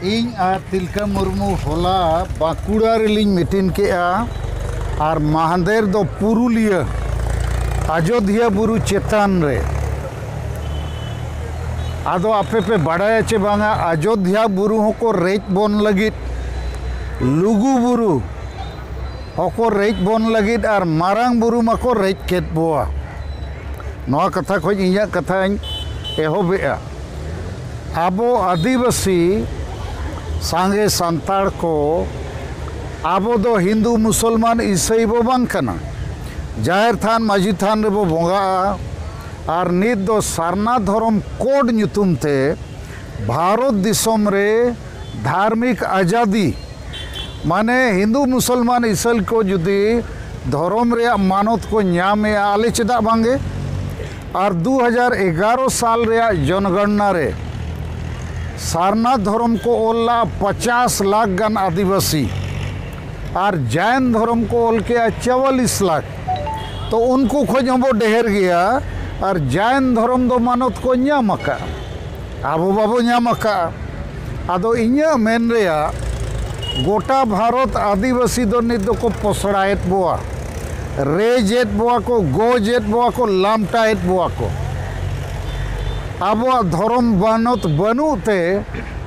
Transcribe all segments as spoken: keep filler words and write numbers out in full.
ᱤᱧ ᱟᱨ ᱛᱤᱞᱠᱟᱹ ᱢᱩᱨᱢᱩ ᱦᱚᱞᱟ ᱵᱟᱸᱠᱩᱲᱟ ᱨᱮᱞᱤᱧ ᱢᱤᱴᱤᱝ ᱠᱮᱜᱼᱟ, ᱟᱨ ᱢᱟᱦᱫᱮᱨ ᱫᱚ ᱯᱩᱨᱩᱞᱤᱭᱟᱹ ᱟᱡᱳᱫᱷᱭᱟ ᱵᱩᱨᱩ ᱪᱮᱛᱟᱱ ᱨᱮ᱾ ᱟᱫᱚ ᱟᱯᱮ ᱯᱮ ᱵᱟᱰᱟᱭᱟ ᱪᱮ ᱵᱟᱝᱟ, ᱟᱡᱳᱫᱷᱭᱟ ᱵᱩᱨᱩ ᱦᱚᱸᱠᱚ ᱨᱮᱡ ᱵᱚᱱ ᱞᱟᱹᱜᱤᱫ, ᱞᱩᱜᱩ ᱵᱩᱨᱩ ᱦᱚᱸᱠᱚ ᱨᱮᱡ ᱵᱚᱱ ᱞᱟᱹᱜᱤᱫ, ᱟᱨ ᱢᱟᱨᱟᱝ ᱵᱩᱨᱩ ᱢᱟᱠᱚ ᱨᱮᱡ ᱠᱮᱫ ᱵᱚᱣᱟ᱾ ᱱᱚᱣᱟ ᱠᱟᱛᱷᱟ ᱠᱷᱚᱱ ᱤᱧᱟᱹᱜ ᱠᱟᱛᱷᱟᱧ ᱮᱦᱚᱵᱮᱜᱼᱟ᱾ ᱟᱵᱚ ᱟᱹᱫᱤᱵᱟᱹᱥᱤ ᱥᱟᱸᱜᱮ ᱥᱟᱱᱛᱟᱲ ᱠᱚ, ᱟᱵᱚ ᱫᱚ ᱦᱤᱱᱫᱩ, ᱢᱩᱥᱚᱞᱢᱟᱱ, ᱤᱥᱟᱹᱭ ᱵᱚ ᱵᱟᱝ ᱠᱟᱱᱟ᱾ ᱡᱟᱦᱮᱨ ᱛᱷᱟᱱ, ᱢᱟᱹᱡᱷᱤ ᱛᱷᱟᱱ ᱨᱮᱵᱚ ᱵᱚᱸᱜᱟᱜᱼᱟ᱾ ᱟᱨ ᱱᱤᱛ ᱫᱚ ᱥᱟᱨᱱᱟ ᱫᱷᱚᱨᱚᱢ ᱠᱳᱰ ᱧᱩᱛᱩᱢ ᱛᱮ ᱵᱷᱟᱨᱚᱛ ᱫᱤᱥᱚᱢ ᱨᱮ ᱫᱷᱟᱨᱢᱤᱠ ᱟᱡᱟᱫᱤ, ᱢᱟᱱᱮ ᱦᱤᱱᱫᱩ, ᱢᱩᱥᱚᱞᱢᱟᱱ, ᱤᱥᱟᱹᱭ ᱠᱚ ᱡᱩᱫᱤ ᱫᱷᱚᱨᱚᱢ ᱨᱮᱭᱟᱜ ᱢᱟᱱᱚᱛ ᱠᱚ ᱧᱟᱢᱮᱜᱼᱟ, ᱟᱞᱮ ᱪᱮᱫᱟᱜ ᱵᱟᱝᱜᱮ? ᱟᱨ ᱫᱩ ᱦᱟᱡᱟᱨ ᱮᱜᱟᱨᱚ ᱥᱟᱞ ᱨᱮᱭᱟᱜ ᱡᱚᱱᱜᱚᱬᱱᱟ ᱨᱮ ᱥᱟᱨᱱᱟ ᱫᱷᱚᱨᱚᱢ ᱠᱚ ᱚᱞ ᱞᱟᱜᱼᱟ ᱯᱚᱪᱟᱥ ᱞᱟᱠᱷ ᱜᱟᱱ ᱟᱹᱫᱤᱵᱟᱹᱥᱤ, ᱟᱨ ᱡᱟᱭᱱ ᱫᱷᱚᱨᱚᱢ ᱠᱚ ᱚᱞ ᱠᱮᱜᱼᱟ ᱪᱚᱣᱟᱞᱤᱥ ᱞᱟᱠᱷ᱾ ᱛᱚ ᱩᱱᱠᱩ ᱠᱷᱚᱱ ᱦᱚᱸᱵᱚ ᱰᱷᱮᱨ ᱜᱮᱭᱟ, ᱟᱨ ᱡᱟᱭᱱ ᱫᱷᱚᱨᱚᱢ ᱫᱚ ᱢᱟᱱᱚᱛ ᱠᱚ ᱧᱟᱢ ᱟᱠᱟᱫᱼᱟ, ᱟᱵᱚ ᱵᱟᱵᱚ ᱧᱟᱢ ᱟᱠᱟᱫᱼᱟ᱾ ᱟᱫᱚ ᱤᱧᱟᱹᱜ ᱢᱮᱱ ᱨᱮᱭᱟᱜ, ᱜᱚᱴᱟ ᱵᱷᱟᱨᱚᱛ ᱟᱹᱫᱤᱵᱟᱹᱥᱤ ᱫᱚ ᱱᱤᱛ ᱫᱚᱠᱚ ᱯᱚᱥᱲᱟᱭᱮᱫ ᱵᱚᱣᱟ, ᱨᱮᱡᱮᱫ ᱵᱚᱣᱟ ᱠᱚ, ᱜᱚᱡᱮᱫ ᱵᱚᱣᱟ ᱠᱚ, ᱞᱟᱢᱴᱟᱭᱮᱫ ᱵᱚᱣᱟ ᱠᱚ᱾ ᱟᱵᱚᱣᱟᱜ ᱫᱷᱚᱨᱚᱢ ᱢᱟᱱᱚᱛ ᱵᱟᱹᱱᱩᱜ ᱛᱮ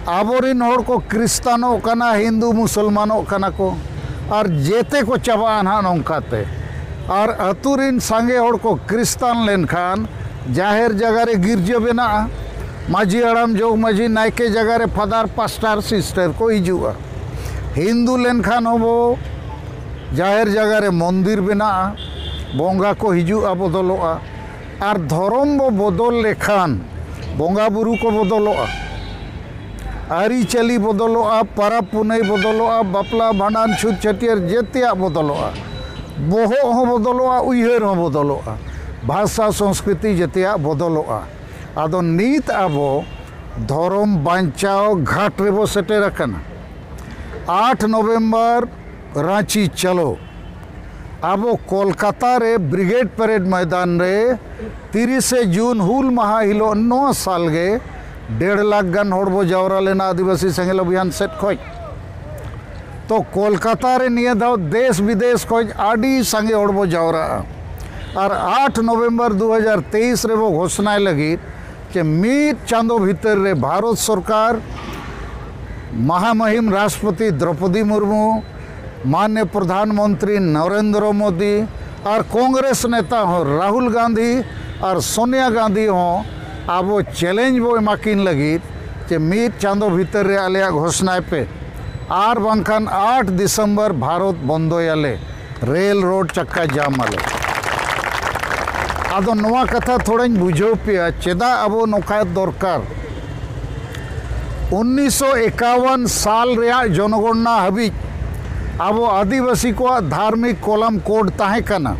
ᱟᱵᱚᱨᱤᱱ ᱦᱚᱲ ᱠᱚ ᱠᱨᱤᱥᱛᱟᱱᱚᱜ ᱠᱟᱱᱟ, ᱦᱤᱱᱫᱩ ᱢᱩᱥᱚᱞᱢᱟᱱᱚᱜ ᱠᱟᱱᱟ ᱠᱚ, ᱟᱨ ᱡᱮᱛᱮ ᱠᱚ ᱪᱟᱵᱟᱜᱼᱟ ᱱᱟᱦᱟᱜ ᱱᱚᱝᱠᱟᱛᱮ᱾ ᱟᱨ ᱟᱹᱛᱩ ᱨᱤᱱ ᱥᱟᱸᱜᱮ ᱦᱚᱲ ᱠᱚ ᱠᱨᱤᱥᱛᱟᱱ ᱞᱮᱱᱠᱷᱟᱱ ᱡᱟᱦᱮᱨ ᱡᱟᱭᱜᱟ ᱨᱮ ᱜᱤᱨᱡᱟᱹ ᱵᱮᱱᱟᱜᱼᱟ, ᱢᱟᱹᱡᱷᱤ ᱦᱟᱲᱟᱢ, ᱡᱚᱜᱽ ᱢᱟᱹᱡᱷᱤ, ᱱᱟᱭᱠᱮ ᱡᱟᱭᱜᱟ ᱨᱮ ᱯᱷᱟᱫᱟᱨ, ᱯᱟᱥᱴᱟᱨ, ᱥᱤᱥᱴᱟᱨ ᱠᱚ ᱦᱤᱡᱩᱜᱼᱟ᱾ ᱦᱤᱱᱫᱩ ᱞᱮᱱᱠᱷᱟᱱ ᱦᱚᱸᱵᱚ ᱡᱟᱦᱮᱨ ᱡᱟᱭᱜᱟ ᱨᱮ ᱢᱚᱱᱫᱤᱨ ᱵᱮᱱᱟᱜᱼᱟ, ᱵᱚᱸᱜᱟ ᱠᱚ ᱦᱤᱡᱩᱜᱼᱟ, ᱵᱚᱫᱚᱞᱚᱜᱼᱟ᱾ ᱟᱨ ᱫᱷᱚᱨᱚᱢ ᱵᱚ ᱵᱚᱫᱚᱞ ᱞᱮᱠᱷᱟᱱ ᱵᱚᱸᱜᱟ ᱵᱩᱨᱩ ᱠᱚ ᱵᱚᱫᱚᱞᱚᱜᱼᱟ, ᱟᱹᱨᱤᱪᱟᱹᱞᱤ ᱵᱚᱫᱚᱞᱚᱜᱼᱟ, ᱯᱟᱨᱟᱵᱽ ᱯᱩᱱᱟᱹᱭ ᱵᱚᱫᱚᱞᱚᱜᱼᱟ, ᱵᱟᱯᱞᱟ, ᱵᱷᱟᱸᱰᱟᱱ, ᱪᱷᱩᱛ, ᱪᱷᱟᱹᱴᱭᱟᱹᱨ ᱡᱮᱛᱮᱭᱟᱜ ᱵᱚᱫᱚᱞᱚᱜᱼᱟ, ᱵᱚᱦᱚᱜ ᱦᱚᱸ ᱵᱚᱫᱚᱞᱚᱜᱼᱟ, ᱩᱭᱦᱟᱹᱨ ᱦᱚᱸ ᱵᱚᱫᱚᱞᱚᱜᱼᱟ, ᱵᱷᱟᱥᱟ, ᱥᱚᱝᱥᱠᱨᱤᱛᱤ ᱡᱮᱛᱮᱭᱟᱜ ᱵᱚᱫᱚᱞᱚᱜᱼᱟ᱾ ᱟᱫᱚ ᱱᱤᱛ ᱟᱵᱚ ᱫᱷᱚᱨᱚᱢ ᱵᱟᱧᱪᱟᱣ ᱜᱷᱟᱴ ᱨᱮᱵᱚ ᱥᱮᱴᱮᱨ ᱟᱠᱟᱱᱟ᱾ ᱟᱴ ᱱᱚᱵᱷᱮᱢᱵᱚᱨ, ᱨᱟᱸᱪᱤ ᱪᱚᱞᱚ᱾ ᱟᱵᱚ ᱠᱳᱞᱠᱟᱛᱟ ᱨᱮ ᱵᱨᱤᱜᱮᱰ ᱯᱮᱨᱮᱰ ᱢᱚᱭᱫᱟᱱ ᱨᱮ ᱛᱤᱨᱤᱥᱮ ᱡᱩᱱ ᱦᱩᱞ ᱢᱟᱦᱟ ᱦᱤᱞᱳᱜ ᱱᱚᱣᱟ ᱥᱟᱞ ᱜᱮ ᱰᱮᱲ ᱞᱟᱠᱷ ᱜᱟᱱ ᱦᱚᱲ ᱵᱚ ᱡᱟᱣᱨᱟ ᱞᱮᱱᱟ ᱟᱹᱫᱤᱵᱟᱹᱥᱤ ᱥᱮᱸᱜᱮᱞ ᱚᱵᱷᱤᱭᱟᱱ ᱥᱮᱫ ᱠᱷᱚᱱ᱾ ᱛᱚ ᱠᱳᱞᱠᱟᱛᱟ ᱨᱮ ᱱᱤᱭᱟᱹ ᱫᱷᱟᱣ ᱫᱮᱥ ᱵᱤᱫᱮᱥ ᱠᱷᱚᱱ ᱟᱹᱰᱤ ᱥᱟᱸᱜᱮ ᱦᱚᱲ ᱵᱚ ᱡᱟᱣᱨᱟᱜᱼᱟ᱾ ᱟᱨ ᱟᱴ ᱱᱚᱵᱷᱮᱢᱵᱚᱨ ᱫᱩ ᱦᱟᱡᱟᱨ ᱛᱮᱭᱤᱥ ᱨᱮᱵᱚ ᱜᱷᱳᱥᱱᱟᱭ ᱞᱟᱹᱜᱤᱫ ᱡᱮ ᱢᱤᱫ ᱪᱟᱸᱫᱚ ᱵᱷᱤᱛᱟᱹᱨ ᱨᱮ ᱵᱷᱟᱨᱚᱛ ᱥᱚᱨᱠᱟᱨ, ᱢᱟᱦᱟᱢᱟᱦᱤᱢ ᱨᱟᱥᱴᱨᱚᱯᱚᱛᱤ ᱫᱨᱚᱯᱚᱫᱤ ᱢᱩᱨᱢᱩ, ᱢᱟᱱᱱᱤᱭᱚ ᱯᱨᱚᱫᱷᱟᱱ ᱢᱚᱱᱛᱨᱤ ᱱᱚᱨᱮᱱᱫᱨᱚ ᱢᱳᱫᱤ ᱟᱨ ᱠᱚᱝᱜᱨᱮᱥ ᱱᱮᱛᱟ ᱦᱚᱸ ᱨᱟᱦᱩᱞ ᱜᱟᱱᱫᱷᱤ ᱟᱨ ᱥᱳᱱᱤᱭᱟ ᱜᱟᱱᱫᱷᱤ ᱦᱚᱸ ᱟᱵᱚ ᱪᱮᱞᱮᱧᱡᱽ ᱵᱚ ᱮᱢᱟ ᱠᱤᱱ ᱞᱟᱹᱜᱤᱫ ᱡᱮ ᱢᱤᱫ ᱪᱟᱸᱫᱚ ᱵᱷᱤᱛᱟᱹᱨ ᱨᱮ ᱟᱞᱮᱭᱟᱜ ᱜᱷᱳᱥᱱᱟᱭ ᱯᱮ, ᱟᱨ ᱵᱟᱝᱠᱷᱟᱱ ᱟᱴ ᱰᱤᱥᱮᱢᱵᱚᱨ ᱵᱷᱟᱨᱚᱛ ᱵᱚᱱᱫᱚᱭᱟᱞᱮ, ᱨᱮᱞ ᱨᱳᱰ ᱪᱟᱠᱟ ᱡᱟᱢ ᱟᱞᱮ᱾ ᱟᱫᱚ ᱱᱚᱣᱟ ᱠᱟᱛᱷᱟ ᱛᱷᱚᱲᱟᱧ ᱵᱩᱡᱷᱟᱹᱣ ᱯᱮᱭᱟ, ᱪᱮᱫᱟᱜ ᱟᱵᱚ ᱱᱚᱝᱠᱟ ᱫᱚᱨᱠᱟᱨ᱾ ᱩᱱᱤᱥᱥᱚ ᱮᱠᱟᱣᱟᱱ ᱥᱟᱞ ᱨᱮᱭᱟᱜ ᱡᱚᱱᱚᱜᱚᱬᱱᱟ ᱦᱟᱹᱵᱤᱡ ᱟᱵᱚ ᱟᱹᱫᱤᱵᱟᱹᱥᱤ ᱠᱚᱣᱟᱜ ᱫᱷᱟᱨᱢᱤᱠ ᱠᱚᱞᱟᱢ ᱠᱳᱰ ᱛᱟᱦᱮᱸ ᱠᱟᱱᱟ᱾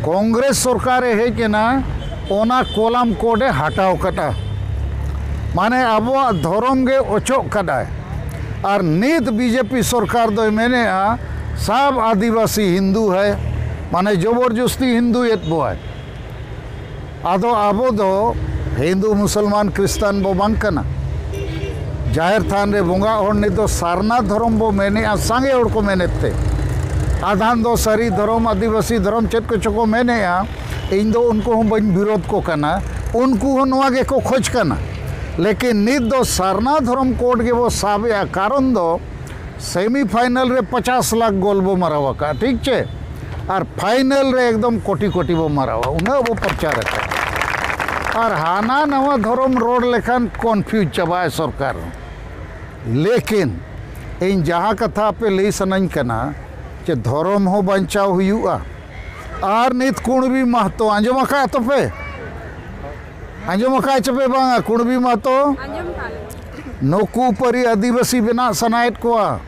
ᱠᱚᱝᱜᱨᱮᱥ ᱥᱚᱨᱠᱟᱨᱮ ᱦᱮᱡ ᱮᱱᱟ, ᱚᱱᱟ ᱠᱚᱞᱟᱢ ᱠᱳᱰ ᱮ ᱦᱟᱴᱟᱣ ᱠᱟᱫᱼᱟ᱾ ᱢᱟᱱᱮ ᱟᱵᱚᱣᱟᱜ ᱫᱷᱚᱨᱚᱢ ᱜᱮ ᱚᱪᱚᱜ ᱠᱟᱫᱟᱭ᱾ ᱟᱨ ᱱᱤᱛ ᱵᱤᱡᱮᱯᱤ ᱥᱚᱨᱠᱟᱨ ᱫᱚᱭ ᱢᱮᱱᱮᱫᱼᱟ, ᱥᱟᱵ ᱟᱹᱫᱤᱵᱟᱹᱥᱤ ᱦᱤᱱᱫᱩ ᱦᱟᱭ, ᱢᱟᱱᱮ ᱡᱚᱵᱚᱨᱡᱚᱥᱛᱤ ᱦᱤᱱᱫᱩᱭᱮᱫ ᱵᱚᱣᱟᱭ᱾ ᱟᱫᱚ ᱟᱵᱚ ᱫᱚ ᱦᱤᱱᱫᱩ, ᱢᱩᱥᱚᱞᱢᱟᱱ, ᱠᱷᱨᱤᱥᱴᱟᱱ ᱵᱚ ᱵᱟᱝ ᱠᱟᱱᱟ᱾ ᱡᱟᱦᱮᱨ ᱛᱷᱟᱱ ᱨᱮ ᱵᱚᱸᱜᱟ ᱦᱚᱲ ᱱᱤᱛ ᱫᱚ ᱥᱟᱨᱱᱟ ᱫᱷᱚᱨᱚᱢ ᱵᱚ ᱢᱮᱱᱮᱜᱼᱟ, ᱥᱟᱸᱜᱮ ᱦᱚᱲ ᱠᱚ ᱢᱮᱱᱮᱫ ᱛᱮ᱾ ᱟᱫᱷᱟᱱ ᱫᱚ ᱥᱟᱹᱨᱤ ᱫᱷᱚᱨᱚᱢ, ᱟᱹᱫᱤᱵᱟᱹᱥᱤ ᱫᱷᱚᱨᱚᱢ, ᱪᱮᱫ ᱠᱚᱪᱚ ᱠᱚ ᱢᱮᱱᱮᱜᱼᱟ᱾ ᱤᱧ ᱫᱚ ᱩᱱᱠᱩ ᱦᱚᱸ ᱵᱟᱹᱧ ᱵᱤᱨᱳᱫᱷ ᱠᱚ ᱠᱟᱱᱟ, ᱩᱱᱠᱩ ᱦᱚᱸ ᱱᱚᱣᱟ ᱜᱮᱠᱚ ᱠᱷᱚᱡᱽ ᱠᱟᱱᱟ᱾ ᱞᱮᱠᱤᱱ ᱱᱤᱛ ᱫᱚ ᱥᱟᱨᱱᱟ ᱫᱷᱚᱨᱚᱢ ᱠᱳᱰ ᱜᱮᱵᱚ ᱥᱟᱵᱮᱜᱼᱟ, ᱠᱟᱨᱚᱱ ᱫᱚ ᱥᱮᱢᱤ ᱯᱷᱟᱭᱱᱟᱞ ᱨᱮ ᱯᱚᱪᱟᱥ ᱞᱟᱠᱷ ᱜᱳᱞ ᱵᱚ ᱢᱟᱨᱟᱣ ᱟᱠᱟᱫᱼᱟ, ᱴᱷᱤᱠ ᱪᱮ? ᱟᱨ ᱯᱷᱟᱭᱱᱟᱞ ᱨᱮ ᱮᱠᱫᱚᱢ ᱠᱳᱴᱤ ᱠᱳᱴᱤ ᱵᱚ ᱢᱟᱨᱟᱣᱟ, ᱩᱱᱟᱹᱜ ᱵᱚ ᱯᱨᱚᱪᱟᱨ ᱟᱠᱟᱫᱼᱟ᱾ ᱟᱨ ᱦᱟᱱᱟ ᱱᱟᱣᱟ ᱫᱷᱚᱨᱚᱢ ᱨᱚᱲ ᱞᱮᱠᱷᱟᱱ ᱠᱚᱱᱯᱷᱤᱭᱩᱡᱽ ᱪᱟᱵᱟᱜᱼᱟᱭ ᱥᱚᱨᱠᱟᱨ᱾ ᱞᱮᱠᱤᱱ ᱤᱧ ᱡᱟᱦᱟᱸ ᱠᱟᱛᱷᱟ ᱟᱯᱮ ᱞᱟᱹᱭ ᱥᱟᱱᱟᱧ ᱠᱟᱱᱟ ᱡᱮ ᱫᱷᱚᱨᱚᱢ ᱦᱚᱸ ᱵᱟᱧᱪᱟᱣ ᱦᱩᱭᱩᱜᱼᱟ᱾ ᱟᱨ ᱱᱤᱛ ᱠᱩᱬᱵᱤ ᱢᱟᱦᱛᱚ ᱟᱸᱡᱚᱢ ᱟᱠᱟᱫ ᱛᱚᱯᱮ? ᱟᱸᱡᱚᱢ ᱟᱠᱟᱫ ᱪᱚᱯᱮ ᱵᱟᱝᱟ? ᱠᱩᱬᱵᱤ ᱢᱟᱦᱛᱚ ᱟᱸᱡᱚᱢ ᱠᱟᱜ ᱞᱮ᱾ ᱱᱩᱠᱩ ᱯᱟᱹᱨᱤ ᱟᱹᱫᱤᱵᱟᱹᱥᱤ ᱵᱮᱱᱟᱜ ᱥᱟᱱᱟᱭᱮᱫ ᱠᱚᱣᱟ,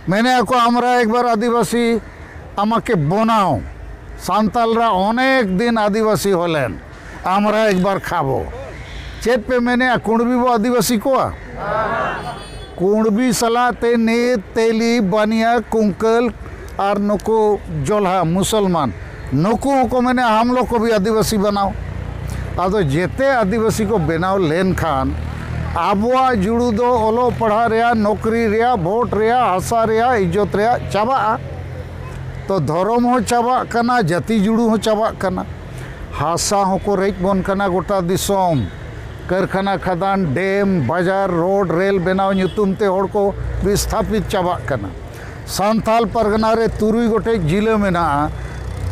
ᱢᱮᱱᱮᱫ ᱟᱠᱚ, "ᱟᱢᱨᱟ ᱮᱠᱵᱟᱨ ᱟᱹᱫᱤᱵᱟᱹᱥᱤ ᱟᱢᱟᱠᱮ ᱵᱚᱱᱟᱣ, ᱥᱟᱱᱛᱟᱞᱨᱟ ᱚᱱᱮᱠ ᱫᱤᱱ ᱟᱹᱫᱤᱵᱟᱹᱥᱤ ᱦᱚᱞᱮᱱ, ᱟᱢᱨᱟ ᱮᱠᱵᱟᱨ ᱠᱷᱟᱵᱚ।" ᱪᱮᱫ ᱯᱮ ᱢᱮᱱᱮᱫᱼᱟ, ᱠᱩᱬᱵᱤ ᱵᱚ ᱟᱹᱫᱤᱵᱟᱹᱥᱤ ᱠᱚᱣᱟ? ᱠᱩᱬᱵᱤ ᱥᱟᱞᱟᱜ ᱛᱮ ᱱᱤᱛ ᱛᱮᱞᱤ, ᱵᱟᱱᱤᱭᱟ, ᱠᱩᱝᱠᱟᱹᱞ ᱟᱨ ᱱᱩᱠᱩ ᱡᱚᱞᱦᱟ ᱢᱩᱥᱚᱞᱢᱟᱱ, ᱱᱩᱠᱩ ᱦᱚᱸᱠᱚ ᱢᱮᱱᱮᱫᱼᱟ, "ᱦᱟᱢ ᱞᱳᱜ ᱠᱚ ᱵᱷᱤ ᱟᱹᱫᱤᱵᱟᱹᱥᱤ ᱵᱟᱱᱟᱣ।" ᱟᱫᱚ ᱡᱮᱛᱮ ᱟᱹᱫᱤᱵᱟᱹᱥᱤ ᱠᱚ ᱵᱮᱱᱟᱣ ᱞᱮᱱᱠᱷᱟᱱ ᱟᱵᱚᱣᱟᱜ ᱡᱩᱲᱩ ᱫᱚ ᱚᱞᱚᱜ ᱯᱟᱲᱦᱟᱜ ᱨᱮᱭᱟᱜ, ᱱᱚᱠᱨᱤ ᱨᱮᱭᱟᱜ, ᱵᱷᱳᱴ ᱨᱮᱭᱟᱜ, ᱦᱟᱥᱟ ᱨᱮᱭᱟᱜ, ᱤᱡᱽᱡᱚᱛ ᱨᱮᱭᱟᱜ ᱪᱟᱵᱟᱜᱼᱟ᱾ ᱛᱚ ᱫᱷᱚᱨᱚᱢ ᱦᱚᱸ ᱪᱟᱵᱟᱜ ᱠᱟᱱᱟ, ᱡᱟᱹᱛᱤ ᱡᱩᱲᱩ ᱦᱚᱸ ᱪᱟᱵᱟᱜ ᱠᱟᱱᱟ, ᱦᱟᱥᱟ ᱦᱚᱸᱠᱚ ᱨᱮᱡ ᱵᱚᱱ ᱠᱟᱱᱟ ᱜᱚᱴᱟ ᱫᱤᱥᱚᱢ᱾ ᱠᱟᱹᱨᱠᱷᱟᱱᱟ, ᱠᱷᱟᱫᱟᱱ, ᱰᱮᱢ, ᱵᱟᱡᱟᱨ, ᱨᱳᱰ, ᱨᱮᱞ ᱵᱮᱱᱟᱣ ᱧᱩᱛᱩᱢ ᱛᱮ ᱦᱚᱲ ᱠᱚ ᱵᱤᱥᱛᱷᱟᱯᱤᱛ ᱪᱟᱵᱟᱜ ᱠᱟᱱᱟ᱾ ᱥᱟᱱᱛᱟᱞ ᱯᱟᱨᱜᱟᱱᱟ ᱨᱮ ᱛᱩᱨᱩᱭ ᱜᱚᱴᱮᱡ ᱡᱤᱞᱟᱹ ᱢᱮᱱᱟᱜᱼᱟ,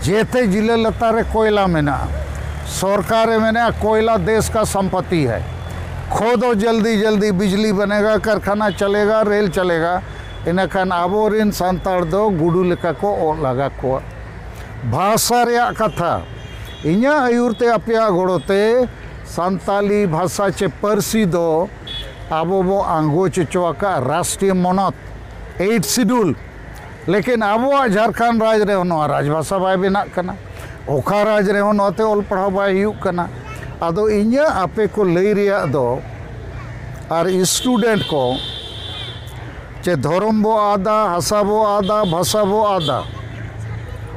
ᱡᱮᱛᱮ ᱡᱤᱞᱟᱹ ᱞᱟᱛᱟᱨ ᱨᱮ ᱠᱚᱭᱞᱟ ᱢᱮᱱᱟᱜᱼᱟ᱾ ᱥᱚᱨᱠᱟᱨ ᱮ ᱢᱮᱱᱮᱜᱼᱟ ᱠᱚᱭᱞᱟ ᱫᱮᱥ ᱠᱟ ᱥᱚᱢᱯᱚᱛᱤ ᱦᱟᱭ, ᱠᱷᱚᱫᱚ ᱡᱚᱞᱫᱤ ᱡᱚᱞᱫᱤ, ᱵᱤᱡᱽᱞᱤ ᱵᱚᱱᱮᱜᱟ, ᱠᱟᱨᱠᱷᱟᱱᱟ ᱪᱟᱞᱮᱜᱟ, ᱨᱮᱞ ᱪᱟᱞᱮᱜᱟ᱾ ᱤᱱᱟᱹᱠᱷᱟᱱ ᱟᱵᱚᱨᱮᱱ ᱥᱟᱱᱛᱟᱲ ᱫᱚ ᱜᱩᱰᱩ ᱞᱮᱠᱟ ᱠᱚ ᱚᱜ ᱞᱟᱜᱟ ᱠᱚᱣᱟ᱾ ᱵᱷᱟᱥᱟ ᱨᱮᱭᱟᱜ ᱠᱟᱛᱷᱟ, ᱤᱧᱟᱹᱜ ᱟᱹᱭᱩᱨ ᱛᱮ, ᱟᱯᱮᱭᱟᱜ ᱜᱚᱲᱚ ᱛᱮ ᱥᱟᱱᱛᱟᱞᱤ ᱵᱷᱟᱥᱟ ᱪᱮ ᱯᱟᱹᱨᱥᱤ ᱫᱚ ᱟᱵᱚ ᱵᱚ ᱟᱸᱜᱚᱪ ᱦᱚᱪᱚ ᱟᱠᱟᱫ ᱨᱟᱥᱴᱨᱤᱭᱚ ᱢᱚᱱᱚᱛ, ᱮᱭᱤᱴ ᱥᱤᱰᱩᱞ᱾ ᱞᱮᱠᱤᱱ ᱟᱵᱚᱣᱟᱜ ᱡᱷᱟᱲᱠᱷᱚᱸᱰ ᱨᱟᱡᱽ ᱨᱮᱦᱚᱸ ᱱᱚᱣᱟ ᱨᱟᱡᱽ ᱵᱷᱟᱥᱟ ᱵᱟᱭ ᱵᱮᱱᱟᱜ ᱠᱟᱱᱟ, ᱚᱠᱟ ᱨᱟᱡᱽ ᱨᱮᱦᱚᱸ ᱱᱚᱣᱟᱛᱮ ᱚᱞ ᱯᱟᱲᱦᱟᱣ ᱵᱟᱭ ᱦᱩᱭᱩᱜ ᱠᱟᱱᱟ᱾ ᱟᱫᱚ ᱤᱧᱟᱹᱜ ᱟᱯᱮ ᱠᱚ ᱞᱟᱹᱭ ᱨᱮᱭᱟᱜ ᱫᱚ, ᱟᱨ ᱥᱴᱩᱰᱮᱱᱴ ᱠᱚ, ᱪᱮ ᱫᱷᱚᱨᱚᱢ ᱵᱚ ᱟᱫᱟ, ᱦᱟᱥᱟ ᱵᱚ ᱟᱫᱟ, ᱵᱷᱟᱥᱟ ᱵᱚ ᱟᱫᱟ,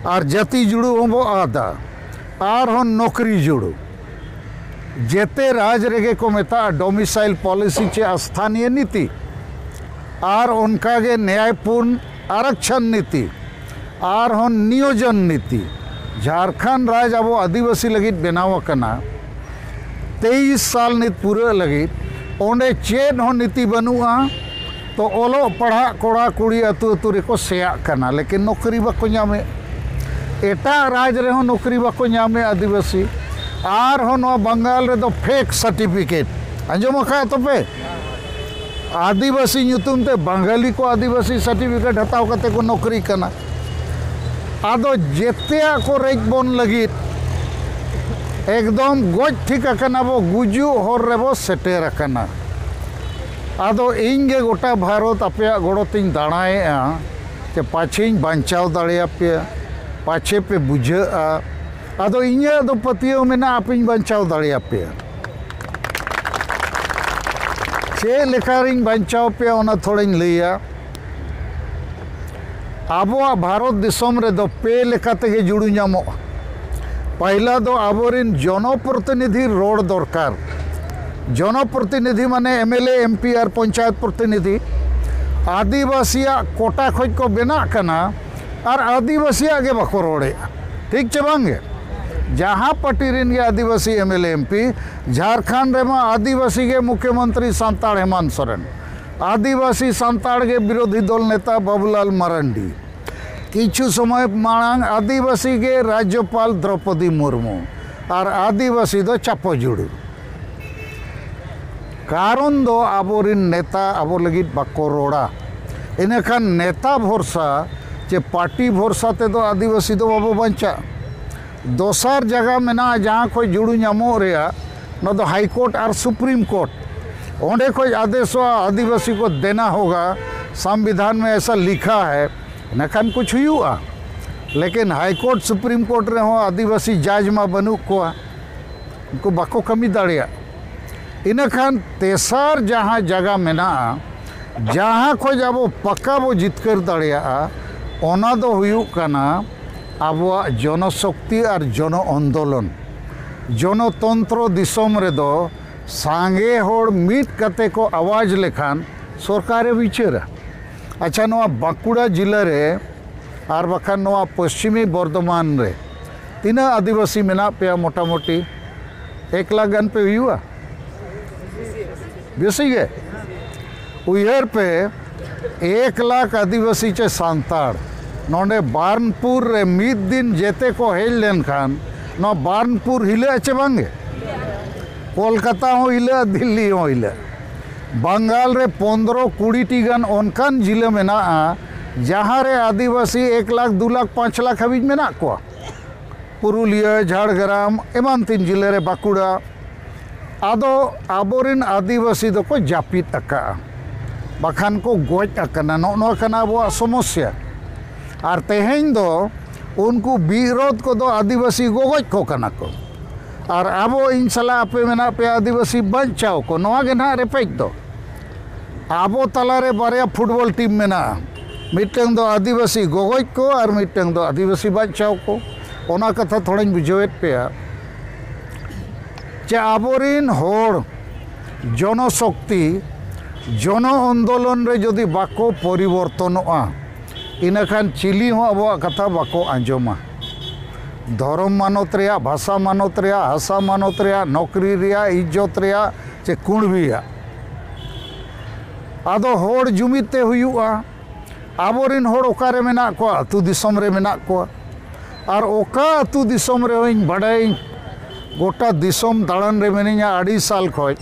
ᱟᱨ ᱡᱟᱹᱛᱤ ᱡᱩᱲᱩ ᱦᱚᱸᱵᱚ ᱟᱫᱟ, ᱟᱨᱦᱚᱸ ᱱᱚᱠᱨᱤ ᱡᱩᱲᱩ᱾ ᱡᱮᱛᱮ ᱨᱟᱡᱽ ᱨᱮᱜᱮ ᱠᱚ ᱢᱮᱛᱟᱜᱼᱟ ᱰᱚᱢᱤᱥᱟᱭᱤᱞ ᱯᱚᱞᱤᱥᱤ ᱪᱮ ᱥᱛᱷᱟᱱᱤᱭᱚ ᱱᱤᱛᱤ, ᱟᱨ ᱚᱱᱠᱟᱜᱮ ᱱᱮᱭᱟᱭᱯᱩᱨᱱ ᱟᱨᱟᱠᱪᱷᱚᱱ ᱱᱤᱛᱤ, ᱟᱨᱦᱚᱸ ᱱᱤᱭᱳᱡᱚᱱ ᱱᱤᱛᱤ᱾ ᱡᱷᱟᱲᱠᱷᱚᱸᱰ ᱨᱟᱡᱽ ᱟᱵᱚ ᱟᱹᱫᱤᱵᱟᱹᱥᱤ ᱞᱟᱹᱜᱤᱫ ᱵᱮᱱᱟᱣ ᱟᱠᱟᱱᱟ, ᱛᱮᱭᱤᱥ ᱥᱟᱞ ᱱᱤᱛ ᱯᱩᱨᱟᱹᱜ ᱞᱟᱹᱜᱤᱫ᱾ ᱚᱸᱰᱮ ᱪᱮᱫ ᱦᱚᱸ ᱱᱤᱛᱤ ᱵᱟᱹᱱᱩᱜᱼᱟ᱾ ᱛᱚ ᱚᱞᱚᱜ ᱯᱟᱲᱦᱟᱜ ᱠᱚᱲᱟ ᱠᱩᱲᱤ ᱟᱹᱛᱩ ᱟᱹᱛᱩ ᱨᱮᱠᱚ ᱥᱮᱭᱟᱜ ᱠᱟᱱᱟ, ᱞᱮᱠᱤᱱ ᱱᱚᱠᱨᱤ ᱵᱟᱠᱚ ᱧᱟᱢᱮᱫ᱾ ᱮᱴᱟᱜ ᱨᱟᱡᱽ ᱨᱮᱦᱚᱸ ᱱᱚᱠᱨᱤ ᱵᱟᱠᱚ ᱧᱟᱢᱮᱫ ᱟᱹᱫᱤᱵᱟᱹᱥᱤ᱾ ᱟᱨᱦᱚᱸ ᱱᱚᱣᱟ ᱵᱟᱝᱜᱟᱞ ᱨᱮᱫᱚ ᱯᱷᱮᱠ ᱥᱟᱨᱴᱤᱯᱷᱤᱠᱮᱴ, ᱟᱸᱡᱚᱢ ᱟᱠᱟᱫ ᱛᱚᱯᱮ? ᱟᱹᱫᱤᱵᱟᱹᱥᱤ ᱧᱩᱛᱩᱢ ᱛᱮ ᱵᱟᱝᱜᱟᱞᱤ ᱠᱚ ᱟᱹᱫᱤᱵᱟᱹᱥᱤ ᱥᱟᱨᱴᱤᱯᱷᱤᱠᱮᱴ ᱦᱟᱛᱟᱣ ᱠᱟᱛᱮ ᱠᱚ ᱱᱚᱠᱨᱤ ᱠᱟᱱᱟ᱾ ᱟᱫᱚ ᱡᱮᱛᱮᱭᱟᱜ ᱠᱚ ᱨᱮᱡ ᱵᱚᱱ ᱞᱟᱹᱜᱤᱫ ᱮᱠᱫᱚᱢ ᱜᱚᱡ ᱴᱷᱤᱠ ᱟᱠᱟᱱᱟ ᱵᱚ, ᱜᱩᱡᱩᱜ ᱦᱚᱨ ᱨᱮᱵᱚ ᱥᱮᱴᱮᱨ ᱟᱠᱟᱱᱟ᱾ ᱟᱫᱚ ᱤᱧ ᱜᱮ ᱜᱚᱴᱟ ᱵᱷᱟᱨᱚᱛ ᱟᱯᱮᱭᱟᱜ ᱜᱚᱲᱚ ᱛᱤᱧ ᱫᱟᱬᱟᱭᱮᱫᱼᱟ, ᱪᱮ ᱯᱟᱪᱷᱮᱧ ᱵᱟᱧᱪᱟᱣ ᱫᱟᱲᱮᱭᱟᱯᱮᱭᱟ, ᱯᱟᱪᱷᱮ ᱯᱮ ᱵᱩᱡᱷᱟᱹᱜᱼᱟ᱾ ᱟᱫᱚ ᱤᱧᱟᱹᱜ ᱫᱚ ᱯᱟᱹᱛᱭᱟᱹᱣ ᱢᱮᱱᱟᱜᱼᱟ, ᱟᱯᱮᱧ ᱵᱟᱧᱪᱟᱣ ᱫᱟᱲᱮᱭᱟᱯᱮᱭᱟ᱾ ᱪᱮᱫ ᱞᱮᱠᱟᱨᱤᱧ ᱵᱟᱧᱪᱟᱣ ᱯᱮᱭᱟ, ᱚᱱᱟ ᱛᱷᱚᱲᱟᱧ ᱞᱟᱹᱭᱟ᱾ ᱟᱵᱚᱣᱟᱜ ᱵᱷᱟᱨᱚᱛ ᱫᱤᱥᱚᱢ ᱨᱮᱫᱚ ᱯᱮ ᱞᱮᱠᱟ ᱛᱮᱜᱮ ᱡᱩᱲᱩ ᱧᱟᱢᱚᱜᱼᱟ᱾ ᱯᱟᱭᱞᱟ ᱫᱚ ᱟᱵᱚᱨᱮᱱ ᱡᱚᱱᱚᱯᱨᱚᱛᱤᱱᱤᱫᱷᱤ ᱨᱚᱲ ᱫᱚᱨᱠᱟᱨ᱾ ᱡᱚᱱᱚᱯᱨᱚᱛᱤᱱᱤᱫᱷᱤ ᱢᱟᱱᱮ M L A, M P ᱟᱨ ᱯᱚᱧᱪᱟᱭᱮᱛ ᱯᱨᱚᱛᱤᱱᱤᱫᱷᱤ ᱟᱹᱫᱤᱵᱟᱹᱥᱤᱭᱟᱜ ᱠᱳᱴᱟ ᱠᱷᱚᱱ ᱠᱚ ᱵᱮᱱᱟᱜ ᱠᱟᱱᱟ ᱟᱨ ᱟᱹᱫᱤᱵᱟᱹᱥᱤᱭᱟᱜ ᱜᱮ ᱵᱟᱠᱚ ᱨᱚᱲᱮᱫᱼᱟ᱾ ᱴᱷᱤᱠ ᱪᱮ ᱵᱟᱝ ᱜᱮ? ᱡᱟᱦᱟᱸ ᱯᱟᱨᱴᱤ ᱨᱮᱱ ᱜᱮ ᱟᱹᱫᱤᱵᱟᱹᱥᱤ M L A, M P, Jharkhand ᱨᱮᱢᱟ ᱟᱹᱫᱤᱵᱟᱹᱥᱤ ᱜᱮ ᱢᱩᱠᱷᱭᱚᱢᱚᱱᱛᱨᱤ ᱥᱟᱱᱛᱟᱲ ᱦᱮᱢᱟᱱᱛ ᱥᱚᱨᱮᱱ, ᱟᱹᱫᱤᱵᱟᱹᱥᱤ ᱥᱟᱱᱛᱟᱲ ᱜᱮ ᱵᱤᱨᱳᱫᱷᱤ ᱫᱚᱞ ᱱᱮᱛᱟ ᱵᱟᱵᱩᱞᱟᱞ ᱢᱟᱨᱟᱱᱰᱤ, ᱠᱤᱪᱷᱩ ᱥᱚᱢᱚᱭ ᱢᱟᱲᱟᱝ ᱟᱹᱫᱤᱵᱟᱹᱥᱤ ᱜᱮ ᱨᱟᱡᱽᱡᱚᱯᱟᱞ ᱫᱨᱚᱯᱚᱫᱤ ᱢᱩᱨᱢᱩ, ᱟᱨ ᱟᱹᱫᱤᱵᱟᱹᱥᱤ ᱫᱚ ᱪᱟᱯᱚ ᱡᱩᱲᱩ᱾ ᱠᱟᱨᱚᱱ ᱫᱚ ᱟᱵᱚᱨᱮᱱ ᱱᱮᱛᱟ ᱟᱵᱚ ᱞᱟᱹᱜᱤᱫ ᱵᱟᱠᱚ ᱨᱚᱲᱟ᱾ ᱤᱱᱟᱹᱠᱷᱟᱱ ᱱᱮᱛᱟ ᱵᱷᱚᱨᱥᱟ ᱪᱮ ᱯᱟᱨᱴᱤ ᱵᱷᱚᱨᱥᱟ ᱛᱮᱫᱚ ᱟᱹᱫᱤᱵᱟᱹᱥᱤ ᱫᱚ ᱵᱟᱵᱚ ᱵᱟᱧᱪᱟᱜᱼᱟ᱾ ᱫᱚᱥᱟᱨ ᱡᱟᱭᱜᱟ ᱢᱮᱱᱟᱜᱼᱟ ᱡᱟᱦᱟᱸ ᱠᱷᱚᱱ ᱡᱩᱲᱩ ᱧᱟᱢᱚᱜ ᱨᱮᱭᱟᱜ, ᱚᱱᱟ ᱫᱚ ᱦᱟᱭ ᱠᱳᱨᱴ ᱟᱨ ᱥᱩᱯᱨᱤᱢ ᱠᱳᱨᱴ᱾ ᱚᱸᱰᱮ ᱠᱷᱚᱱ ᱟᱫᱮᱥᱚᱜᱼᱟ, ᱟᱹᱫᱤᱵᱟᱹᱥᱤ ᱠᱚ ᱫᱮᱱᱟ ᱦᱳᱜᱟ, ᱥᱚᱝᱵᱤᱫᱷᱟᱱ ᱢᱮ ᱮᱥᱟ ᱞᱤᱠᱷᱟ ᱦᱟᱭ, ᱤᱱᱟᱹᱠᱷᱟᱱ ᱠᱩᱪ ᱦᱩᱭᱩᱜᱼᱟ᱾ ᱞᱮᱠᱤᱱ ᱦᱟᱭ ᱠᱳᱨᱴ, ᱥᱩᱯᱨᱤᱢ ᱠᱳᱨᱴ ᱨᱮᱦᱚᱸ ᱟᱹᱫᱤᱵᱟᱹᱥᱤ ᱡᱟᱡᱽ ᱢᱟ ᱵᱟᱹᱱᱩᱜ ᱠᱚᱣᱟ, ᱩᱱᱠᱩ ᱵᱟᱠᱚ ᱠᱟᱹᱢᱤ ᱫᱟᱲᱮᱭᱟᱜ᱾ ᱤᱱᱟᱹᱠᱷᱟᱱ ᱛᱮᱥᱟᱨ ᱡᱟᱦᱟᱸ ᱡᱟᱭᱜᱟ ᱢᱮᱱᱟᱜᱼᱟ, ᱡᱟᱦᱟᱸ ᱠᱷᱚᱱ ᱟᱵᱚ ᱯᱟᱠᱟ ᱵᱚ ᱡᱤᱛᱠᱟᱹᱨ ᱫᱟᱲᱮᱭᱟᱜᱼᱟ, ᱚᱱᱟ ᱫᱚ ᱦᱩᱭᱩᱜ ᱠᱟᱱᱟ ᱟᱵᱚᱣᱟᱜ ᱡᱚᱱᱚᱥᱚᱠᱛᱤ ᱟᱨ ᱡᱚᱱᱚ ᱟᱱᱫᱳᱞᱚᱱ᱾ ᱡᱚᱱᱚᱛᱚᱱᱛᱨᱚ ᱫᱤᱥᱚᱢ ᱨᱮᱫᱚ ᱥᱟᱸᱜᱮ ᱦᱚᱲ ᱢᱤᱫ ᱠᱟᱛᱮ ᱠᱚ ᱟᱣᱟᱡᱽ ᱞᱮᱠᱷᱟᱱ ᱥᱚᱨᱠᱟᱨᱮ ᱵᱤᱪᱟᱹᱨᱟ᱾ ᱟᱪᱪᱷᱟ, ᱱᱚᱣᱟ ᱵᱟᱸᱠᱩᱲᱟ ᱡᱤᱞᱟᱹ ᱨᱮ ᱟᱨ ᱵᱟᱠᱷᱟᱱ ᱱᱚᱣᱟ ᱯᱚᱥᱪᱤᱢᱤ ᱵᱚᱨᱫᱷᱚᱢᱟᱱ ᱨᱮ ᱛᱤᱱᱟᱹᱜ ᱟᱹᱫᱤᱵᱟᱹᱥᱤ ᱢᱮᱱᱟᱜ ᱯᱮᱭᱟ? ᱢᱚᱴᱟᱢᱩᱴᱤ ᱮᱠ ᱞᱟᱠᱷ ᱜᱟᱱ ᱯᱮ ᱦᱩᱭᱩᱜᱼᱟ᱾ ᱵᱮᱥᱤ ᱜᱮ᱾ ᱩᱭᱦᱟᱹᱨ ᱯᱮ, ᱮᱠ ᱞᱟᱠᱷ ᱟᱹᱫᱤᱵᱟᱹᱥᱤ ᱪᱮ ᱥᱟᱱᱛᱟᱲ ᱱᱚᱰᱮ ᱵᱟᱨᱱᱯᱩᱨ ᱨᱮ ᱢᱤᱫ ᱫᱤᱱ ᱡᱮᱛᱮ ᱠᱚ ᱦᱮᱡ ᱞᱮᱱᱠᱷᱟᱱ ᱱᱚᱣᱟ ᱵᱟᱨᱱᱯᱩᱨ ᱦᱤᱞᱟᱹᱜᱼᱟ ᱪᱮ ᱵᱟᱝᱜᱮ? ᱠᱳᱞᱠᱟᱛᱟ ᱦᱚᱸ ᱦᱤᱞᱟᱹᱜᱼᱟ, ᱫᱤᱞᱞᱤ ᱦᱚᱸ ᱦᱤᱞᱟᱹᱜᱼᱟ᱾ ᱵᱟᱝᱜᱟᱞ ᱨᱮ ᱯᱚᱱᱫᱽᱨᱚ ᱠᱩᱲᱤ ᱴᱤ ᱜᱟᱱ ᱚᱱᱠᱟᱱ ᱡᱤᱞᱟᱹ ᱢᱮᱱᱟᱜᱼᱟ, ᱡᱟᱦᱟᱸ ᱨᱮ ᱟᱹᱫᱤᱵᱟᱹᱥᱤ ᱮᱠ ᱞᱟᱠᱷ, ᱫᱩ ᱞᱟᱠᱷ, ᱯᱟᱸᱪ ᱞᱟᱠᱷ ᱦᱟᱹᱵᱤᱡ ᱢᱮᱱᱟᱜ ᱠᱚᱣᱟ᱾ ᱯᱩᱨᱩᱞᱤᱭᱟᱹ, ᱡᱷᱟᱲᱜᱨᱟᱢ, ᱮᱢᱟᱱ ᱛᱮᱱ ᱡᱤᱞᱟᱹ ᱨᱮ, ᱵᱟᱸᱠᱩᱲᱟ᱾ ᱟᱫᱚ ᱟᱵᱚᱨᱮᱱ ᱟᱹᱫᱤᱵᱟᱹᱥᱤ ᱫᱚᱠᱚ ᱡᱟᱹᱯᱤᱫ ᱟᱠᱟᱫᱼᱟ, ᱵᱟᱠᱷᱟᱱ ᱠᱚ ᱜᱚᱡ ᱟᱠᱟᱱᱟ᱾ ᱱᱚᱜᱼᱚ ᱱᱚᱣᱟ ᱠᱟᱱᱟ ᱟᱵᱚᱣᱟᱜ ᱥᱚᱢᱚᱥᱥᱟ᱾ ᱟᱨ ᱛᱮᱦᱮᱧ ᱫᱚ ᱩᱱᱠᱩ ᱵᱤᱨᱳᱫᱷ ᱠᱚᱫᱚ ᱟᱹᱫᱤᱵᱟᱹᱥᱤ ᱜᱚᱜᱚᱡ ᱠᱚ ᱠᱟᱱᱟ ᱠᱚ, ᱟᱨ ᱟᱵᱚ ᱤᱧ ᱥᱟᱞᱟᱜ ᱟᱯᱮ ᱢᱮᱱᱟᱜ ᱯᱮᱭᱟ ᱟᱹᱫᱤᱵᱟᱹᱥᱤ ᱵᱟᱧᱪᱟᱣ ᱠᱚ, ᱱᱚᱣᱟ ᱜᱮ ᱱᱟᱦᱟᱜ ᱨᱮᱯᱮᱡ ᱫᱚ᱾ ᱟᱵᱚ ᱛᱟᱞᱟᱨᱮ ᱵᱟᱨᱭᱟ ᱯᱷᱩᱴᱵᱚᱞ ᱴᱤᱢ ᱢᱮᱱᱟᱜᱼᱟ, ᱢᱤᱫᱴᱟᱝ ᱫᱚ ᱟᱹᱫᱤᱵᱟᱹᱥᱤ ᱜᱚᱜᱚᱡ ᱠᱚ ᱟᱨ ᱢᱤᱫᱴᱟᱝ ᱫᱚ ᱟᱹᱫᱤᱵᱟᱹᱥᱤ ᱵᱟᱧᱪᱟᱣ ᱠᱚ᱾ ᱚᱱᱟ ᱠᱟᱛᱷᱟ ᱛᱷᱚᱲᱟᱧ ᱵᱩᱡᱷᱟᱹᱣᱮᱫ ᱯᱮᱭᱟ᱾ ᱪᱮ ᱟᱵᱚᱨᱤᱱ ᱦᱚᱲ ᱡᱚᱱᱚᱥᱚᱠᱛᱤ, ᱡᱚᱱᱚ ᱟᱱᱫᱳᱞᱚᱱ ᱨᱮ ᱡᱩᱫᱤ ᱵᱟᱠᱚ ᱯᱚᱨᱤᱵᱚᱨᱛᱚᱱᱚᱜᱼᱟ, ᱤᱱᱟᱹᱠᱷᱟᱱ ᱪᱤᱞᱤ ᱦᱚᱸ ᱟᱵᱚᱣᱟᱜ ᱠᱟᱛᱷᱟ ᱵᱟᱠᱚ ᱟᱸᱡᱚᱢᱟ᱾ ᱫᱷᱚᱨᱚᱢ ᱢᱟᱱᱚᱛ ᱨᱮᱭᱟᱜ, ᱵᱷᱟᱥᱟ ᱢᱟᱱᱚᱛ ᱨᱮᱭᱟᱜ, ᱦᱟᱥᱟ ᱢᱟᱱᱚᱛ ᱨᱮᱭᱟᱜ, ᱱᱚᱠᱨᱤ ᱨᱮᱭᱟᱜ, ᱤᱡᱽᱡᱚᱛ ᱨᱮᱭᱟᱜ, ᱪᱮ ᱠᱩᱬᱵᱤᱭᱟᱜ᱾ ᱟᱫᱚ ᱦᱚᱲ ᱡᱩᱢᱤᱫ ᱛᱮ ᱦᱩᱭᱩᱜᱼᱟ᱾ ᱟᱵᱚᱨᱮᱱ ᱦᱚᱲ ᱚᱠᱟᱨᱮ ᱢᱮᱱᱟᱜ ᱠᱚᱣᱟ? ᱟᱹᱛᱩ ᱫᱤᱥᱚᱢ ᱨᱮ ᱢᱮᱱᱟᱜ ᱠᱚᱣᱟ᱾ ᱟᱨ ᱚᱠᱟ ᱟᱹᱛᱩ ᱫᱤᱥᱚᱢ ᱨᱮᱦᱚᱸᱧ ᱵᱟᱰᱟᱭᱟᱹᱧ, ᱜᱚᱴᱟ ᱫᱤᱥᱚᱢ ᱫᱟᱬᱟᱱ ᱨᱮ ᱢᱤᱱᱟᱹᱧᱟ ᱟᱹᱰᱤ ᱥᱟᱞ ᱠᱷᱚᱡ᱾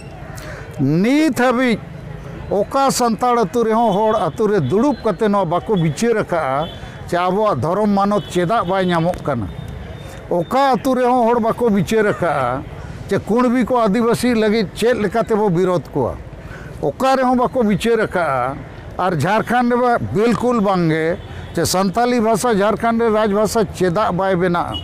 ᱱᱤᱛ ᱦᱟᱹᱵᱤᱡ ᱚᱠᱟ ᱥᱟᱱᱛᱟᱲ ᱟᱹᱛᱩ ᱨᱮᱦᱚᱸ ᱦᱚᱲ ᱟᱹᱛᱩ ᱨᱮ ᱫᱩᱲᱩᱵ ᱠᱟᱛᱮ ᱱᱚᱣᱟ ᱵᱟᱠᱚ ᱵᱤᱪᱟᱹᱨ ᱟᱠᱟᱫᱼᱟ ᱡᱮ ᱟᱵᱚᱣᱟᱜ ᱫᱷᱚᱨᱚᱢ ᱢᱟᱱᱚᱛ ᱪᱮᱫᱟᱜ ᱵᱟᱭ ᱧᱟᱢᱚᱜ ᱠᱟᱱᱟ᱾ ᱚᱠᱟ ᱟᱹᱛᱩ ᱨᱮᱦᱚᱸ ᱦᱚᱲ ᱵᱟᱠᱚ ᱵᱤᱪᱟᱹᱨ ᱟᱠᱟᱫᱼᱟ ᱡᱮ ᱠᱩᱬᱵᱤ ᱠᱚ ᱟᱹᱫᱤᱵᱟᱹᱥᱤ ᱞᱟᱹᱜᱤᱫ ᱪᱮᱫ ᱞᱮᱠᱟ ᱛᱮᱵᱚ ᱵᱤᱨᱳᱫᱷ ᱠᱚᱣᱟ᱾ ᱚᱠᱟ ᱨᱮᱦᱚᱸ ᱵᱟᱠᱚ ᱵᱤᱪᱟᱹᱨ ᱟᱠᱟᱫᱼᱟ᱾ ᱟᱨ ᱡᱷᱟᱲᱠᱷᱚᱸᱰ ᱨᱮ ᱵᱤᱞᱠᱩᱞ ᱵᱟᱝᱜᱮ, ᱡᱮ ᱥᱟᱱᱛᱟᱞᱤ ᱵᱷᱟᱥᱟ ᱡᱷᱟᱲᱠᱷᱚᱸᱰ ᱨᱮ ᱨᱟᱡᱽ ᱵᱷᱟᱥᱟ ᱪᱮᱫᱟᱜ ᱵᱟᱭ ᱵᱮᱱᱟᱜᱼᱟ᱾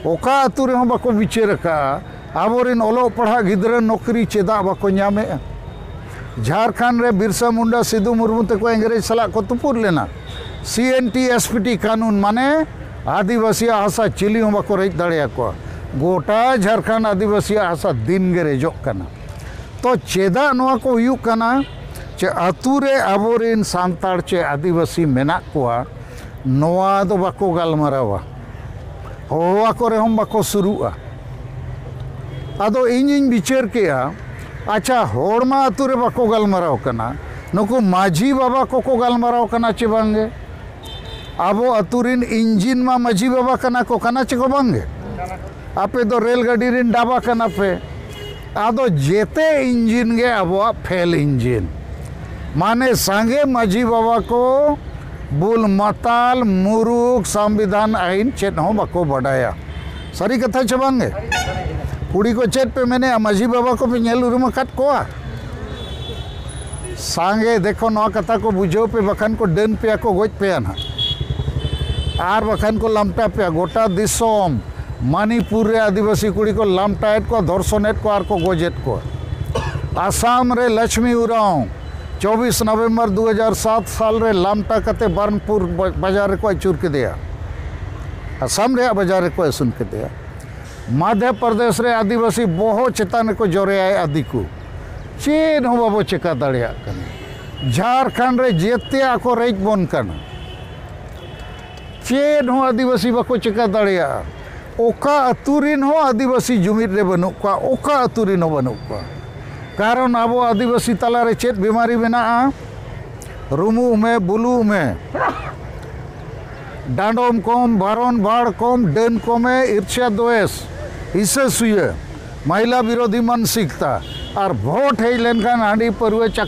ᱚᱠᱟ ᱟᱹᱛᱩ ᱨᱮᱦᱚᱸ ᱵᱟᱠᱚ ᱵᱤᱪᱟᱹᱨ ᱟᱠᱟᱫᱼᱟ᱾ ᱟᱵᱚᱨᱮᱱ ᱚᱞᱚᱜ ᱯᱟᱲᱦᱟᱜ ᱜᱤᱫᱽᱨᱟᱹ ᱱᱚᱠᱨᱤ ᱪᱮᱫᱟᱜ ᱵᱟᱠᱚ ᱧᱟᱢᱮᱫᱼᱟ᱾ ᱡᱷᱟᱲᱠᱷᱚᱸᱰ ᱨᱮ ᱵᱤᱨᱥᱟ ᱢᱩᱱᱰᱟ, ᱥᱤᱫᱩ ᱢᱩᱨᱢᱩ ᱛᱟᱠᱚ ᱤᱝᱨᱮᱡᱽ ᱥᱟᱞᱟᱜ ᱠᱚ ᱛᱩᱯᱩᱫ ᱞᱮᱱᱟ᱾ ᱥᱤ N T S P T ᱠᱟᱹᱱᱩᱱ, ᱢᱟᱱᱮ ᱟᱹᱫᱤᱵᱟᱹᱥᱤᱭᱟᱜ ᱦᱟᱥᱟ ᱪᱤᱞᱤ ᱦᱚᱸ ᱵᱟᱠᱚ ᱨᱮᱡ ᱫᱟᱲᱮᱭᱟᱠᱚᱣᱟ᱾ ᱜᱚᱴᱟ ᱡᱷᱟᱲᱠᱷᱚᱸᱰ ᱟᱹᱫᱤᱵᱟᱹᱥᱤᱭᱟᱜ ᱦᱟᱥᱟ ᱫᱤᱱ ᱜᱮ ᱨᱮᱡᱚᱜ ᱠᱟᱱᱟ᱾ ᱛᱚ ᱪᱮᱫᱟᱜ ᱱᱚᱣᱟ ᱠᱚ ᱦᱩᱭᱩᱜ ᱠᱟᱱᱟ? ᱪᱮ ᱟᱹᱛᱩ ᱨᱮ ᱟᱵᱚᱨᱮᱱ ᱥᱟᱱᱛᱟᱲ ᱪᱮ ᱟᱹᱫᱤᱵᱟᱹᱥᱤ ᱢᱮᱱᱟᱜ ᱠᱚᱣᱟ, ᱱᱚᱣᱟ ᱫᱚ ᱵᱟᱠᱚ ᱜᱟᱞᱢᱟᱨᱟᱣᱟ᱾ ᱦᱚᱦᱚ ᱟᱠᱚ ᱨᱮᱦᱚᱸ ᱵᱟᱠᱚ ᱥᱩᱨᱩᱜᱼᱟ᱾ ᱟᱫᱚ ᱤᱧᱤᱧ ᱵᱤᱪᱟᱹᱨ ᱠᱮᱜᱼᱟ, ᱟᱪᱪᱷᱟ, ᱦᱚᱲ ᱢᱟ ᱟᱹᱛᱩ ᱨᱮ ᱵᱟᱠᱚ ᱜᱟᱞᱢᱟᱨᱟᱣ ᱠᱟᱱᱟ, ᱱᱩᱠᱩ ᱢᱟᱹᱡᱷᱤ ᱵᱟᱵᱟ ᱠᱚᱠᱚ ᱜᱟᱞᱢᱟᱨᱟᱣ ᱠᱟᱱᱟ ᱪᱮ ᱵᱟᱝᱜᱮ? ᱟᱵᱚ ᱟᱹᱛᱩ ᱨᱮᱱ ᱤᱧᱡᱤᱱ ᱢᱟ ᱢᱟᱹᱡᱷᱤ ᱵᱟᱵᱟ ᱠᱟᱱᱟ ᱠᱚ, ᱠᱟᱱᱟ ᱪᱮ ᱠᱚ ᱵᱟᱝᱜᱮ? ᱟᱯᱮ ᱫᱚ ᱨᱮᱞ ᱜᱟᱹᱰᱤ ᱨᱮᱱ ᱰᱟᱵᱟ ᱠᱟᱱᱟ ᱯᱮ᱾ ᱟᱫᱚ ᱡᱮᱛᱮ ᱤᱧᱡᱤᱱ ᱜᱮ ᱟᱵᱚᱣᱟᱜ ᱯᱷᱮᱞ ᱤᱧᱡᱤᱱ᱾ ᱢᱟᱱᱮ ᱥᱟᱸᱜᱮ ᱢᱟᱹᱡᱷᱤ ᱵᱟᱵᱟ ᱠᱚ ᱵᱩᱞ ᱢᱟᱛᱟᱞ, ᱢᱩᱨᱩᱠ, ᱥᱚᱝᱵᱤᱫᱷᱟᱱ ᱟᱹᱭᱤᱱ ᱪᱮᱫ ᱦᱚᱸ ᱵᱟᱠᱚ ᱵᱟᱰᱟᱭᱟ᱾ ᱥᱟᱹᱨᱤ ᱠᱟᱛᱷᱟ ᱪᱮ ᱵᱟᱝᱜᱮ? ᱠᱩᱲᱤ ᱠᱚ ᱪᱮᱫ ᱯᱮ ᱢᱮᱱᱮᱜᱼᱟ, ᱢᱟᱹᱡᱷᱤ ᱵᱟᱵᱟ ᱠᱚᱯᱮ ᱧᱮᱞ ᱩᱨᱩᱢ ᱟᱠᱟᱫ ᱠᱚᱣᱟ? ᱥᱟᱸᱜᱮ ᱫᱮᱠᱷᱚ, ᱱᱚᱣᱟ ᱠᱟᱛᱷᱟ ᱠᱚ ᱵᱩᱡᱷᱟᱹᱣ ᱯᱮ, ᱵᱟᱠᱷᱟᱱ ᱠᱚ ᱰᱟᱹᱱ ᱯᱮᱭᱟ, ᱠᱚ ᱜᱚᱡ ᱯᱮᱭᱟ ᱱᱟᱦᱟᱜ, ᱟᱨ ᱵᱟᱠᱷᱟᱱ ᱠᱚ ᱞᱟᱢᱴᱟ ᱯᱮᱭᱟ᱾ ᱜᱚᱴᱟ ᱫᱤᱥᱚᱢ ᱢᱟᱱᱤᱯᱩᱨ ᱨᱮ ᱟᱹᱫᱤᱵᱟᱹᱥᱤ ᱠᱩᱲᱤ ᱠᱚ ᱞᱟᱢᱴᱟᱭᱮᱫ ᱠᱚᱣᱟ, ᱫᱷᱚᱨᱥᱚᱱᱮᱫ ᱠᱚᱣᱟ ᱟᱨ ᱠᱚ ᱜᱚᱡᱮᱫ ᱠᱚᱣᱟ᱾ ᱟᱥᱟᱢ ᱨᱮ ᱞᱚᱪᱷᱢᱤ ᱩᱨᱟᱸᱣ ᱪᱚᱵᱵᱤᱥ ᱱᱚᱵᱷᱮᱢᱵᱚᱨ ᱫᱩ ᱦᱟᱡᱟᱨ ᱥᱟᱛ ᱥᱟᱞ ᱨᱮ ᱞᱟᱢᱴᱟ ᱠᱟᱛᱮ ᱵᱟᱨᱱᱯᱩᱨ ᱵᱟ-, ᱵᱟᱡᱟᱨ ᱨᱮᱠᱚ ᱟᱹᱪᱩᱨ ᱠᱮᱫᱮᱭᱟ᱾ ᱟᱥᱟᱢ ᱨᱮᱭᱟᱜ ᱵᱟᱡᱟᱨ ᱨᱮᱠᱚ ᱟᱹᱥᱩᱞ ᱠᱮᱫᱮᱭᱟ᱾ ᱢᱟᱫᱷᱭᱚ ᱯᱨᱚᱫᱮᱥ ᱨᱮ ᱟᱹᱫᱤᱵᱟᱹᱥᱤ ᱵᱚᱦᱚᱜ ᱪᱮᱛᱟᱱ ᱨᱮᱠᱚ ᱡᱚᱨᱮᱭᱟᱭ ᱟᱹᱫᱤ ᱠᱚ᱾ ᱪᱮᱫ ᱦᱚᱸ ᱵᱟᱵᱚ ᱪᱮᱠᱟ ᱫᱟᱲᱮᱭᱟᱜ ᱠᱟᱱᱟ᱾ ᱡᱷᱟᱲᱠᱷᱚᱸᱰ ᱨᱮ ᱡᱮᱛᱮᱭᱟᱜ ᱠᱚ ᱨᱮᱡ ᱵᱚᱱ ᱠᱟᱱᱟ᱾ ᱪᱮᱫ ᱦᱚᱸ ᱟᱹᱫᱤᱵᱟᱹᱥᱤ ᱵᱟᱠᱚ ᱪᱮᱠᱟ ᱫᱟᱲᱮᱭᱟᱜᱼᱟ᱾ ᱚᱠᱟ ᱟᱹᱛᱩ ᱨᱤᱱ ᱦᱚᱸ ᱟᱹᱫᱤᱵᱟᱹᱥᱤ ᱡᱩᱢᱤᱫ ᱨᱮ ᱵᱟᱹᱱᱩᱜ ᱠᱚᱣᱟ, ᱚᱠᱟ ᱟᱹᱛᱩ ᱨᱤᱱ ᱦᱚᱸ ᱵᱟᱹᱱᱩᱜ ᱠᱚᱣᱟ᱾ ᱠᱟᱨᱚᱱ ᱟᱵᱚ ᱟᱹᱫᱤᱵᱟᱹᱥᱤ ᱛᱟᱞᱟᱨᱮ ᱪᱮᱫ ᱵᱤᱢᱟᱨᱤ ᱢᱮᱱᱟᱜᱼᱟ? ᱨᱩᱢᱩᱜ ᱢᱮ, ᱵᱩᱞᱩᱜ ᱢᱮ, ᱰᱟᱸᱰᱚᱢ ᱠᱚᱢ, ᱵᱷᱟᱨᱚᱱ ᱵᱷᱟᱲ ᱠᱚᱢ, ᱰᱟᱹᱱ ᱠᱚᱢᱮ, ᱤᱨᱪᱷᱟ ᱫᱚᱭᱮᱥ, ᱦᱤᱥᱟᱹ ᱥᱩᱭᱟᱹ, ᱢᱟᱦᱤᱞᱟ ᱵᱤᱨᱳᱫᱷᱤ ᱢᱟᱱᱥᱤᱠᱛᱟ, ᱟᱨ ᱵᱷᱳᱴ ᱦᱮᱡ ᱞᱮᱱᱠᱷᱟᱱ ᱦᱟᱺᱰᱤ ᱯᱟᱹᱨᱣᱟᱹ ᱪᱟᱠᱷᱟ